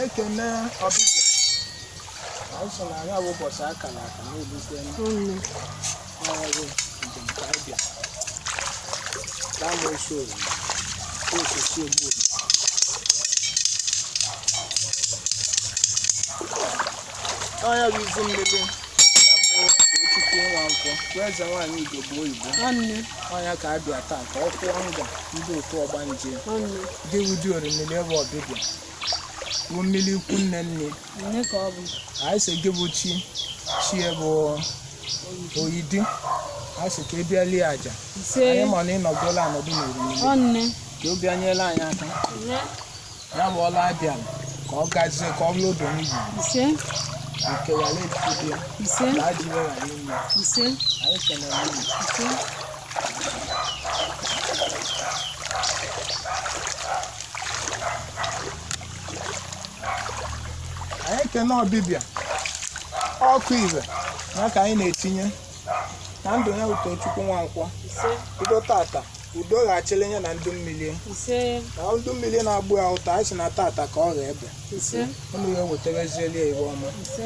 Ekene ọbịbịa anyị so na ya bụ ụbọchị akara aka na-ebute Nne. ọrụ njem ka anyị bịa n'amaosu oriri osisi egbu oriri. Ọnya bụ izu mmiri ya bụ Tochukwu Nwankwọ bụ eze nwaanyị Igbo oyibo. Nne. Ọnya ka a bịa taa ka ọ kwụọ nga ndị otu ọgbanje Nne. dị ụdị orimiri ebe ọbịbịa bụ mmiri ikwu nne nne. Nne ka ọ bụ. Anyị sị gị bụ chi chi bụ oyidi, anyị sị ka ị bịa lie aja. Ise. Anyị ma na ịnọgola anọdụ n'orimiri Nne. ka obi anyela anyị aka Nne. ya bụ ọla abịa ka ọ gazie ka ọ bụrụ odo n'igwe Ise. nke ghara ebido ya Ise. ka ajọ iwe ghara ime. Ise. Anyị kenere unu. Ise. Anyị ekene ọbịbịa ọkụ ibe ya ka anyị na-etinye na ndụ ya Tochukwu Nwankwọ. Ise. Bido tata udo ghachiri ya na ndụ mmiri Ise. na ndụ mmiri na-agbụ ya ụta. Anyị sị na tata ka ọ gha ebe Ise. unu ya ewetarezieli ya iwe ọma. Ise.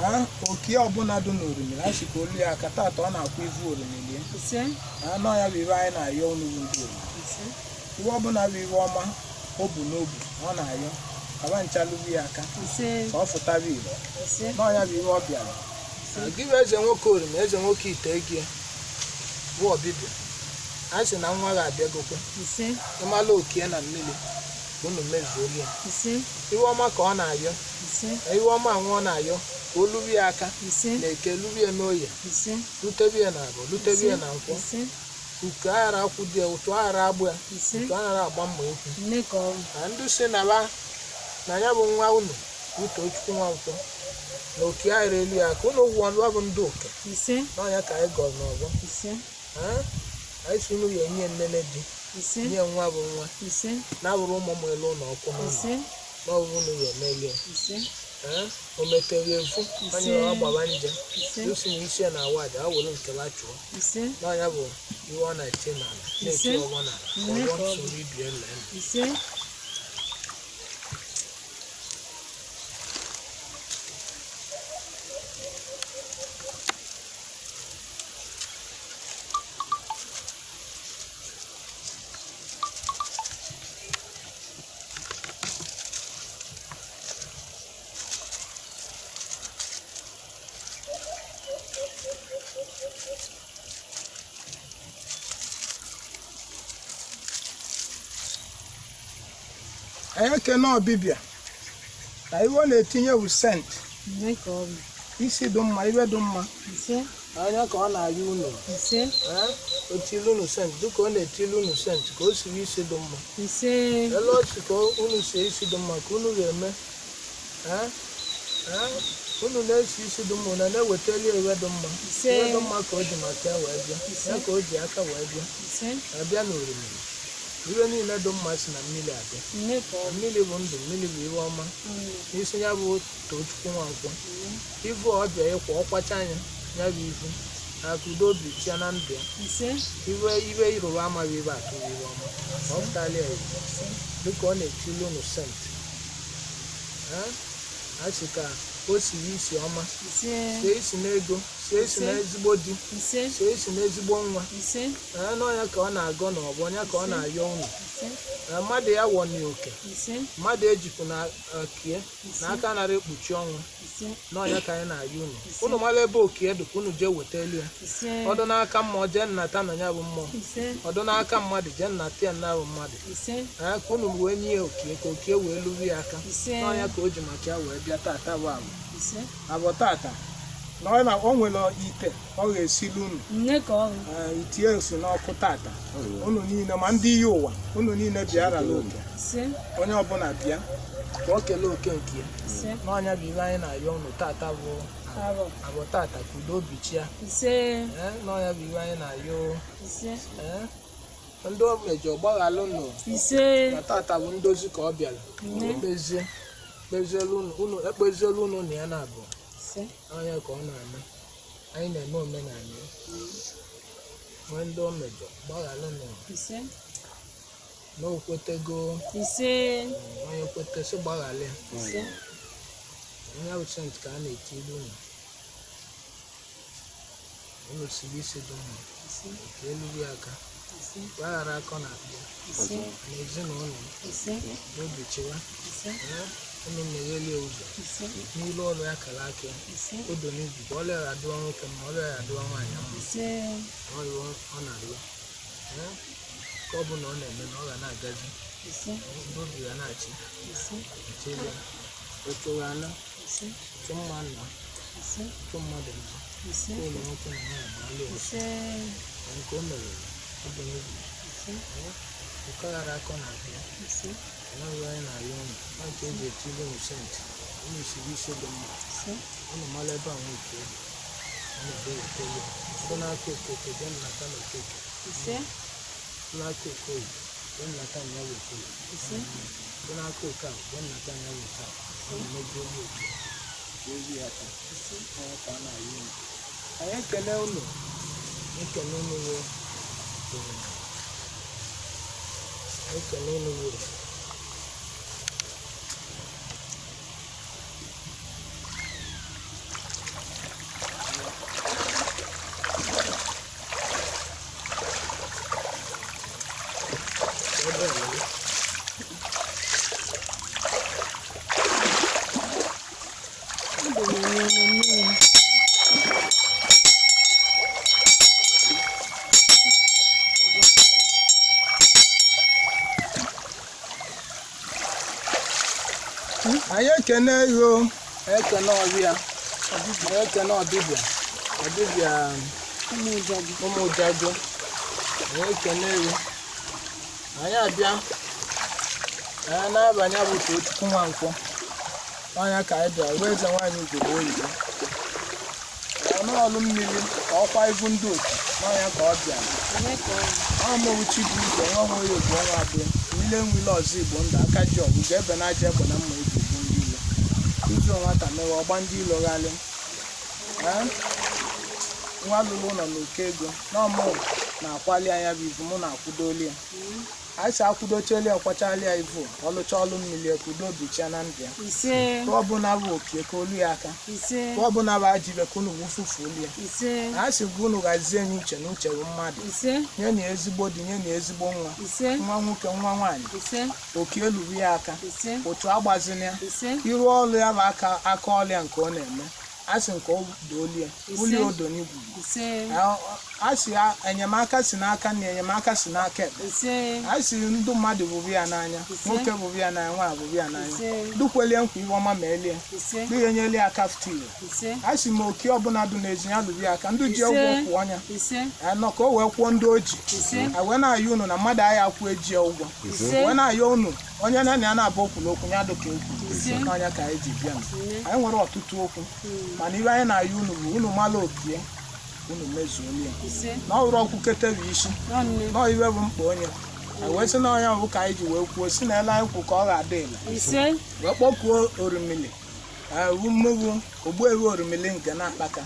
Ah, oke ọbụla dị n'orimiri anyị sị ka olu ya aka tata ọ na-akwụ ivu orimiri ya. Ise. Anọ ya bụ ibe anyị na-ayọ unu bụ ndị orimiri. Ise. Iwe ọbụla bụ iwe ọma o bu n'obu ọ na-ayọ kaba nchalubu ya aka Ise. ka ọ fụtaba ire. Ise. N'ọnya bụ iwe ọ bịara gị bụ eze nwoke orima eze nwoke ite gị bụ ọbịbịa. Anyị sị na nwa ga-abịagokwe. Ise. Ịmala okie na mmiri ka unu mezuo ya. Ise. Iwe ọma ka ọ na-ayọ. Ise. Na iwe ọma nwa ọ na-ayọ ka o lubi ya aka Ise. na eke lubi ya n'oye Ise. lutebi ya na abụ lutebi ya na nkwọ. Ise. Uke aghara akwụ dị ya ụtụ aghara agbụ ya Ise. ụtụ aghara agba mma ekwu. Nne ka ọ bụ. Na ndị si na ba na ya bụ nwa unu bụ Tochukwu Nwankwọ na oke aghara elu ya ka unu gwụọ ndụ bụ ndị oke. Ise. N'ọnya ka anyị gọrọ n'ọgbọ. Ise. Ah, anyị si unu ya enye nnene di Ise. nye nwa bụ nwa Ise. na-abụrụ ụmụ m elu ụlọ ọkụ n'ụlọ Ise. n'ọbụ unu ya emelie. Ise. Ah, o metere efu onye Ise. ọ gbaba nje Ise. lusi na isi ya na awa aja a were nke ba chụọ. Ise. N'ọnya bụ iwe ọ na-eche n'ala na-eche Ise. ọgbọ n'ala ka Nne ọgbọ ka ọ bụ. nsogbu ibie lee. Ise. Anyị ekene ọbịbịa na iwe ọ na-etinye bụ sent Nne ka ọ bụ. isi dị mma iwe dị mma. Ise. Anya ka ọ na-arịọ unu. Ise. Eh, o tili unu sent dịka ọ na-etili unu sent ka o siri isi dị mma. Ise. Ele ọchị ka unu sie isi dị mma ka unu ga-eme. Eh, eh, unu na-esi isi dị mma unu na-ewetali iwe dị mma. Ise. Iwe dị mma ka o ji maka ya wee bịa. Ise. Ya ka o ji aka wee bịa. Ise. Abịa n'orimiri iwe niile dị mma si na mmiri abịa. Nne ka ọ bụ. Mmiri bụ ndụ, mmiri bụ iwe ọma. Nne. N'isi ya bụ Tochukwu Nwankwọ ivu ọbịa ịkwa ọkwacha anya ya bụ ivu na akụdo obi chia na ndụ ya. Ise. Iwe iwe ịrụrụ amaghị ibe atụrụ iwe ọma ka ọ pụtara ya iwu dịka ọ na-etili unu sent. A sị ka o siri isi ọma. Ise. Sie isi n'ego, sie isi Ise. n'ezigbo di, Ise. sie isi n'ezigbo nwa. Ise. Ee, n'ọnya ka ọ na-agọ n'ọgbọ onye ka ọ na-ayọ unu. Ise. Na mmadụ ya wọni oke Ise. mmadụ ejikwu na okie na aka nara ekpuchi ọnwụ. Ise. N'ọnya ka anyị na-ayọ unu. Ise. Unu mara ebe okie dị ka unu jee weta elu ya. Ise. Ọdụ n'aka mmụọ jee nnata na ya bụ mmụọ. Ise. Ọdụ n'aka mmadụ jee nnata ya na bụ mmadụ. Ise. Ee, ka unu wee nye ya okie ka okie wee luru ya aka. Ise. N'ọnya ka o ji maka ya wee bịa tata bụ abụ Ise. abụ tata na ọ na o nwere ite ọ ga-esili unu. Nne ka ọ bụ. Ee, itie osi n'ọkụ tata unu niile ma ndị iyi ụwa unu niile bịara n'oke. Ise. Onye ọbụla bịa ka ọ kelee oke nke ya. Ise. N'ọnya bụ ibe anyị na-ayọ unu tata bụ Abọ. abụ tata ka udo obi chia. Ise. Ee, n'ọnya bụ ibe anyị na-ayọ. Ise. Ee, ndị o mejọ gbaghalụ nụ. Ise. Na tata bụ ndozi ka ọ bịara. Nne. Kpezie kpezielu unu unu ekpezielu unu na ya na abụ. Ise. N'ọnya ka ọ na-eme anyị na-eme omenala ya. Nwee ndị o mejọ gbaghalụ nụ. Ise. Na o kwetego. Ise. Onye kwete sị gbaghalị ya. Ise. Onye bụ sent ka a na-etili unu, unu siri isi dị mma. Ise. Ka elu ya aka. Ise. Gbaghara akọ na-abịa Ise. na ezinụlọ m. Ise. N'obi chịwa. Ise. Ee, unu megheli ụzọ Ise. n'ilu ọrụ ya kara aka ya. Ise. Odo n'ibu ka ọlịa ya adụọ nwoke ma ọlịa ya adụọ nwaanyị mma. Ise. Ọrụ ọ na-arịọ. Ee, ka ọ bụ na ọ na-eme na ọ ga na-agazi. Ise. Obi ga na-achị. Ise. Echelia otu ga ana. Ise. Otu mma nna. Ise. Otu mmadụ nna. Ise. Ụlọ nwoke na nwaanyị bụ alụ. Ise. Na nke o mere odo n'ibu. Ise. Nke ghara akọ na-abịa. Ise. Anaghị anyị na-arịọ unu na nke eji etili unu senti, unu siri isi dị mma. Ise. Unu mara ebe a nwoke dị, unu ga-ewetelu site n'aka okeke bịa nnata na okeke. Ise. Site n'aka okoye bịa nnata na ya bụ okoye. Ise. Site n'aka oke a bịa nnata na ya bụ oke a. Unu mejuo oke ezi aka. Ise. Onye ka a na-arịọ unu, anyị ekele unu, ekele unu wo, ekele unu wo. Ebe a wee. Ndụ na-enye na mmiri. Anyị ekene yo, ekene ọbịa, anyị ekene ọdịbịa, ọdịbịa. Ụmụ ụjọ gị. Ụmụ ụjago, anyị ekene yo. Anyị abịa, anyị na-abanye bụ Tochukwu Nwankwọ nwaanyị ka anyị bịa wee eze nwaanyị ugogbe oyibo ọnụọlụ mmiri ka ọkwa ibu ndị otu n'ọnya ka ọ bịa. Onye ka ọ bụ? Ọmụwụ Chibuike nwa nwe ya ogbu ọnwa abụọ ile nwile ọzọ igbo ndụ aka ji ọgụ ga ebe na aja egbe na mma eji egbu ndị ilo ụzọ nwata mewe ọgba ndị ilo ghalị. Ee? Nwa lụrụ ụlọ na oke ego na ọmụ na-akwali anya bụ ivu mụ na-akwụdoli ya. Anyị si akwụdocheli ya, kwachala ya ivu ọlụcha ọlụ mmiri ekwudo bichia na ndụ ya. Ise. Ka ọbụla bụ okie ka olu ya aka. Ise. Ka ọbụla bụ ajọ ibe ka unu wụfufu olu ya. Ise. A sị gwa unu ghazie nye uche na uche bụ mmadụ. Ise. Nye na ezigbo di, nye na ezigbo nwa. Ise. Nwa nwoke, nwa nwaanyị. Ise. Oke eluru ya aka. Ise. Otu agbazina ya. Ise. Iru ọrụ ya bụ aka aka ọlịa nke ọ na-eme, a sị nke ọ dolie. Ise. Uli odo n'igwugwu. Ise. A sị ya enyemaka si n'aka nna, enyemaka si n'aka ekpe. Ise. A sị ndị mmadụ bụrụ ya n'anya. Ise. Nwoke bụrụ ya n'anya, nwaanyị bụrụ ya n'anya. Ise. Dukwelie nkwa iwe ọma ma elie. Ise. Dị ya enyeli aka fụtụ ire. Ise. A sị ma oke ọbụla dị n'ezi ya lụrụ ya aka ndị ji Ise. ụgwọ kwụọ ọnya Ise. anọ ka o wee kwụọ ndị o ji. Ise. A wee na-ayọ unu na mmadụ agha akwụ eji ya ụgwọ. Ise. Wee na-ayọ unu onye na ya na-abụ okwulu okwu ya dịka ekwu Ise. n'ọnya ka anyị ji bịa nụ. Nne. Anyị nwere ọtụtụ okwu, mana ibe anyị na-ayọ unu bụ unu mara okie unu mezuolu ya. Ise. Na ọ bụrụ ọkwụ ketebu isi. Nwanne. Na iwe bụ mkpa onye anyị wee sị na ọnya bụ ka anyị ji wee kwuo si na ele anyị kwu ka ọ ga-adị ile. Ise. Wee kpọkuo orimili mmugbu ogbuewu orimili nke na-akpaka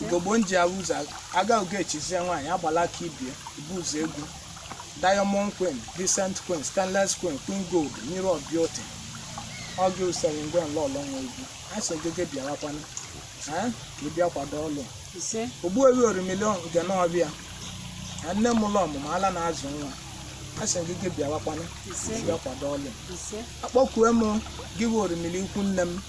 ugogbo nji awụzọ aga oge echizie nwaanyị agbala aka ibie ibu ụzọ egwu diamond queen, decent queen, stainless queen, queen gold, mirror of beauty, ọgụ usoro lọlọ nwa egwu a sị ogege bịawakwana. Ee, ka ị bịa kwado ọlụ. Ise. Ogbuewi orimili nke na-ọbịa na nne m ụlọ ọmụmụ ala na-azụ nwa a sị ogege bịawakwana. Ise. Bịa kwado ọlụ. Ise. Akpọkue m gị bụ orimili ikwu nne m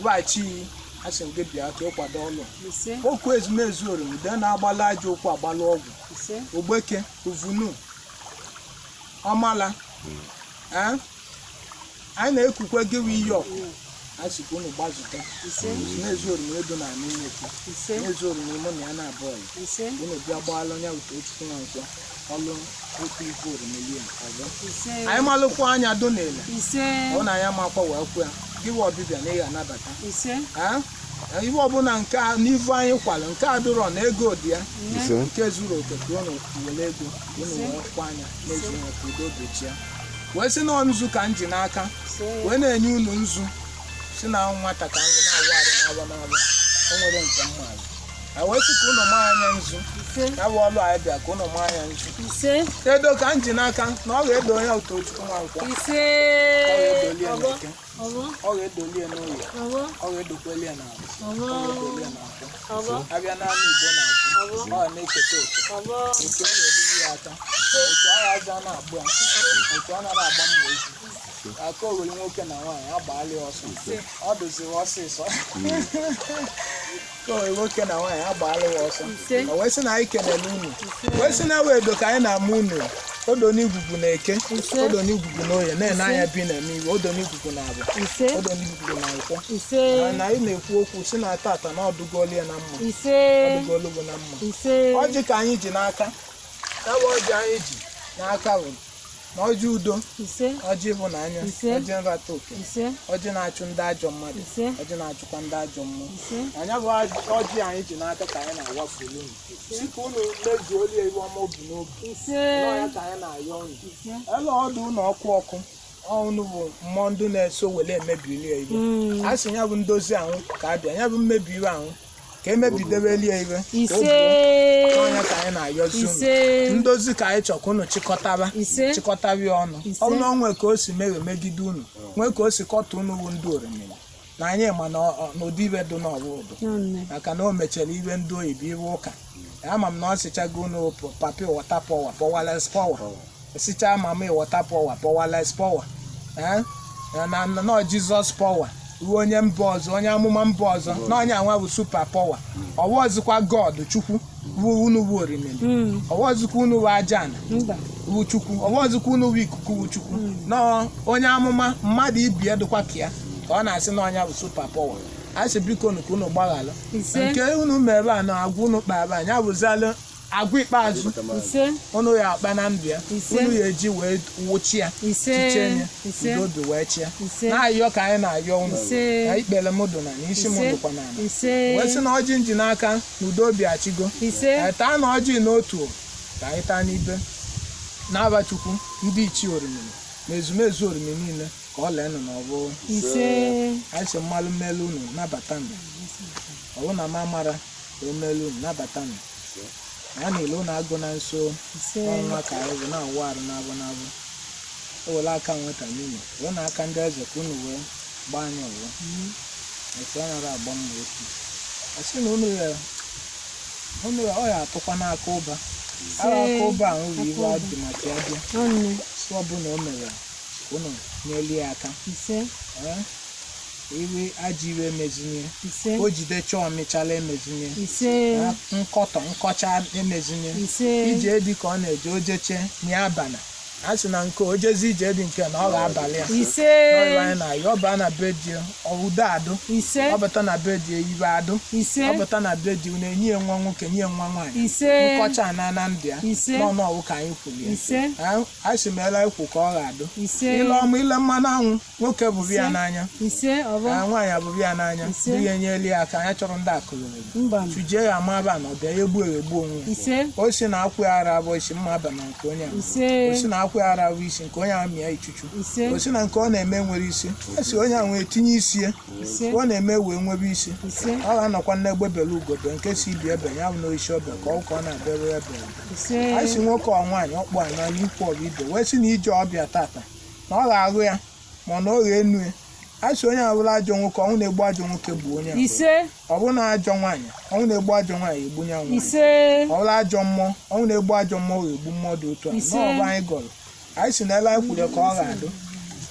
waghachi, asị m gị bịa ka ịkwado ọlụ. Ise. Okwu ezumezu orimide na-agbala ajọ okwu agbala ọgwụ. Ise. Ogbeke uvunu ọmala. Ee, anyị na-ekukwe gị bụ iyi ọkụ a sị ka unu gbazute. Ise. Ezumezu orimili dị na anụ nnekwu. Ise. Ezumezu orimili mụ na ya na-abụ ọyị. Ise. Unu bịa gbaala onye Utochukwu Nwankwọ ọlụ okwu ibu orimili ya ọzọ. Ise. Anyị malụkwa anya do n'ele. Ise. Ọ na ya makwa wee kwụ ya gị bụ ọbịbịa na ị ga-anabata. Ise. Ee, ife ọbụla nke a n'ivu anyị kwalụ nke a dụrọ na ego dị ya. Nne. Nke zuru oke ka unu were ego ka unu wee kwa anya n'ezu ka udo dochie wee sị na nzu ka m ji n'aka. Ise. Wee na-enye unu nzu si na nwata ka nrụ na-awụ arụ na-awa na-awa o nwere nke mmaala. A wee sị ka unu maa anya nzu. Ise. Ya bụ ọlụ anyị bịa ka unu maa anya nzu. Ise. Edo ka m ji n'aka na ọ ga-edo onye Utochukwu Nwankwọ. Ise. Ọ ga-edolie Ọgbọ. n'eke. Ọgbọ. Ọ ga-edolie n'oye. Ọgbọ. Ọ ga-edokwelie n'ala. Ọgbọ. Ọ ga-edolie n'afọ. Ọgbọ. Abịa n'ama Igbo na-azụ. Ọ ga na-eketa oke. Ọgbọ. Otu ọ ga-eriri ya aka. Otu ọ ga-aza na-agbụ ya. Otu ọ nara agba mma ozu. Aka owere nwoke na nwaanyị agbaala ya ọsọ. Ọ doziri ọsịsọ. Ka owere nwoke na nwaanyị agbaala ya ọsọ. Ise. O wee sị na anyị kelele unu. Wee sị na ewe edo ka anyị na-ama unu. Odo n'igwugwu na eke. Ise. Odo n'igwugwu na oye na-ene anya bi na-eme iwe. Odo n'igwugwu na abụ. Ise. Odo n'igwugwu na nkwọ. Ise. Na anyị na-ekwu okwu si na tata na ọdụgolu ya na mma. Ise. Ọdụgolu bụ na mma. Ise. Ọjị ka anyị ji n'aka. Ya bụ ọjị anyị ji n'aka bụ na ọjị udo, Ise. ọjị ịhụnanya, Ise. ọjị nrata oke, Ise. ọjị na-achụ ndị ajọ mmadụ, Ise. ọjị na-achụkwa ndị ajọ mmụọ. Ise. Anya bụ ọjị anyị ji n'aka ka anyị na-awafuru unu. Si ka unu mezuolu ya iwe ọma obi n'obi. Ise. N'ọnya ka anyị na-ayọ unu. Ise. Ele ọdụ unu ọkụ ọkụ, unu bụ mmụọ ndị na-eso wele emebili ya iwe. A sị ya bụ ndozi ahụ ka abịa, ya bụ mmebi iwe ahụ ka emebidebeli ya iwe. Ka o Ise. buo. N'ọnya ka anyị na-ayọzi unu. Ise. Ndozi ka anyị chọrọ ka unu chịkọtaba. Ise. Chịkọtaba ya ọnụ. Ise. Ọ bụ na o nwee ka o si meghe megide unu, nwee ka o si kọta unu bụ ndị orimiri na anyị ma na n'ụdị ibe dị n'ọwa ụdụ, Nne. maka na o mechara iwe ndị oyibo, iwe ụka. Ama m na ọ sịchago unu papi water power, powerless power, sichaa mama water power, powerless power, eh? Na na na Jizọs power ruo onye mba ọzọ, onye amụma mba ọzọ, na onye anwa bụ super power. Ọwọzikwa God Chukwu bụ unu bụ orimiri. Ọwọzikwa unu bụ aja ana Mba. bụ Chukwu. Ọwọzikwa unu bụ ikuku bụ Chukwu. Nọọ onye amụma mmadụ ibie dịkwa ka ya ka ọ na-asị na ọnya bụ super power. A sị biko nu ka unu gbaghalụ. Ise. Nke unu mere a na agwa unu kpara anya bụzalụ agwa ikpeazụ. Ise. Unu ya akpa na ndụ ya. Ise. Unu ya eji wee wụchi ya. Ise. Chiche ya. Ise. Udo obi wee chịa. Ise. Na-ayọ ka anyị na-ayọ unu. Ise. Na ikpere m dụ na na isi m Ise. dụkwa n'ala. Ise. Wee sị na ọjị nji n'aka na udo obi achịgo. Ise. Taa na ọjị n'otu ka anyị taa n'ibe. N'aba Chukwu, ndị ichie orimiri na ezumezu orimiri niile ka ọ lee nụ na ọ bụ. Ise. Anyị sị mmalụ mmelu unu nabata nụ. Ọ bụ na m amara ka o melu unu nabata nụ. Na a na-ele unu agụ na nso. Ise. Ọnwa ka anyị bụ na-awụ arụ n'abụ n'abụ. Ewere aka nweta n'ime wee na aka ndị eze ka unu wee gbaa anyị ụwa. Etu a nara agba mma okwu. A sị na unu ya unu ya ọ ya atụkwa n'aka ụba. Ara aka ụba ahụ bụ iwe adị maka ya bịa. Nne. Sị ọbụla o mere ka unu nyeli ya aka. Ise. Ee, iwe ajọ iwe emezinye. Ise. O jide chọọ mịchala emezinye. Ise. Na nkọtọ nkọcha emezinye. Ise. Ije dị ka ọ na-eje ojeche na abana. A sị na nke ojezi ije dị nke na ọ ga-abalị ya. Ise. N'ọrụ anyị na-ayọ, ọ baa na be di ọwụdo adụ. Ise. Ọ bata na be di iwe adụ. Ise. Ọ bata na be di unu enyi ya nwa nwoke, nye ya nwa nwaanyị. Ise. Nkọcha ana na ndụ ya. Ise. N'ọnụ ọwụ ka anyị kwuru ya. Ise. A sị meela ikwu ka ọ ga-adụ. Ise. Ile ọma ile mmanụ anwụ nwoke bụrụ ya n'anya. Ise. Ọbọ. Na nwaanyị abụrụ ya n'anya. Ise. Di ya enyela ya aka, anya chọrọ ndị akụrụ. Mba. Tujie ya ama aba na ọbịa ya egbu egbu onwe ya. Ise. O si na akwụ ya ara abụ isi mma aba na nke onye a. Ise. O si na akwụ ya ara abụ isi nke onye a mịa ichuchu. Ise. O si na nke ọ na-eme nwere isi. E si onye a nwee tinye isi ya. Ise. Ọ na-eme wee nwebe isi. Ise. Ọ ga-anọkwa n'egbe bele ugobe nke si ibi ebe ya bụ n'oisi ọbịa ka ọ ka ọ na-abịaru ebe. Ise. Anyị si nwoke ọ nwaanyị ọkpụ a n'anya ikwu ọbụ ibe wee sị na ije ọbịa tata na ọ ga-aghụ ya ma na ọ ga-enu ya. A sị onye abụla ajọ nwoke, ọnwụ na-egbu ajọ nwoke bụ onye a. Ise. Ọ bụrụ na ajọ nwaanyị, ọnwụ na-egbu ajọ nwaanyị egbu ya nwaanyị. Ise. Ọ bụla ajọ mmụọ, ọnwụ na-egbu ajọ mmụọ ga-egbu mmụọ dị otu a. Ise. N'ọbụ anyị gọrọ anyị si na ele anyị kwuru ka ọ ga-adụ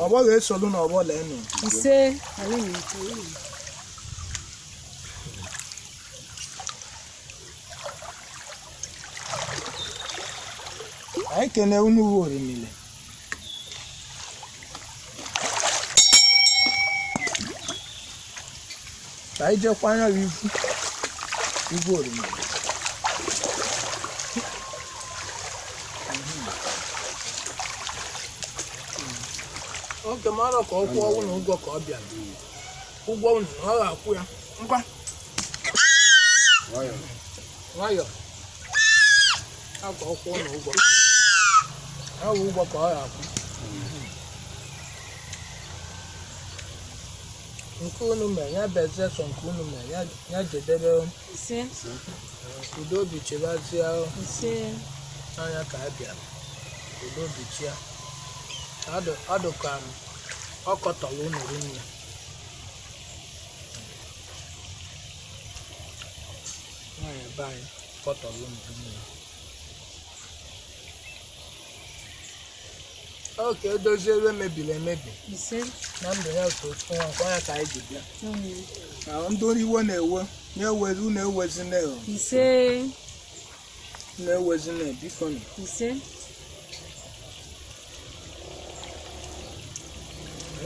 ọgbọ ga-esolu na ọgbọ lee nụ. Ise. Anyị kene unu wu orimili. Ka anyị jekwa anya bụ ivu ivu orimili. Oge mara ka ọ kwụọ ụnụ ụgwọ ka ọ bịara ụgwọ ụnụ na ọ ga-akwụ ya ngwa nwayọ a ka ọ kwụọ ụnụ ụgwọ ọ bụ ụgwọ ka ọ ga-akwụ. Nke unu mere ya bezie, sọ nke unu mere ya jedebe. Ise. Udo obi chebazie. Ise. Anya ka a bịara udo obi chia. Ọdụ ka m ọ kọtọrọ unu rinne. Nwaanyị be anyị kọtọrọ unu rinne. Ọ ka edozie ebe mebiri emebi Ise. na ndụ ya so ofu nwa nke ọnya ka anyị ji bịa. Mm. Na ndị iwe na-ewe na-ewezi unu, ewezina o. Ise. Unu ewezina, biko nụ. Ise.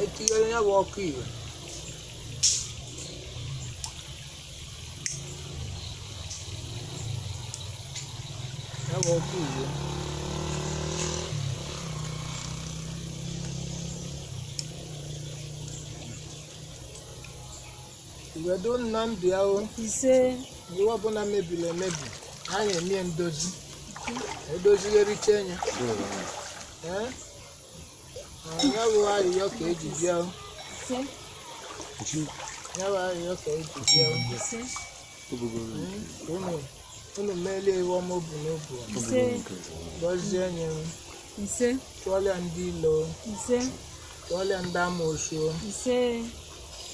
Etinyere ya bụ ọkụ iwe ya bụ ọkụ iwe. Iwedo nna ndụ ya o. Ise. Iwe ọbụla mebiri emebi, a na-eme ya ndozi, edozigharịcha ya. Ee, ya bụ arịrịọ ka eji bịa o. Ise. Ya bụ arịrịọ ka eji bịa o. Ise. Unu unu melie iwe ọma obu n'obu. Ise. Gọzie nye. Ise. Chụọlịa ndị ilo. Ise. Chụọlịa ndị amoosu. Ise.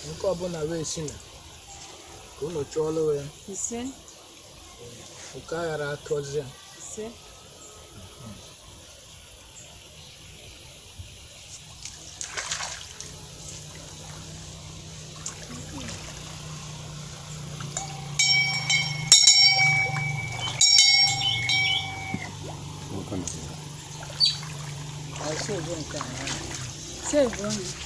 Nke ọbụla wee si na ka unu chụọlụ ya. Ise. Nke a ghara atụzi ya. Ise. Asị bụ nke a. Save.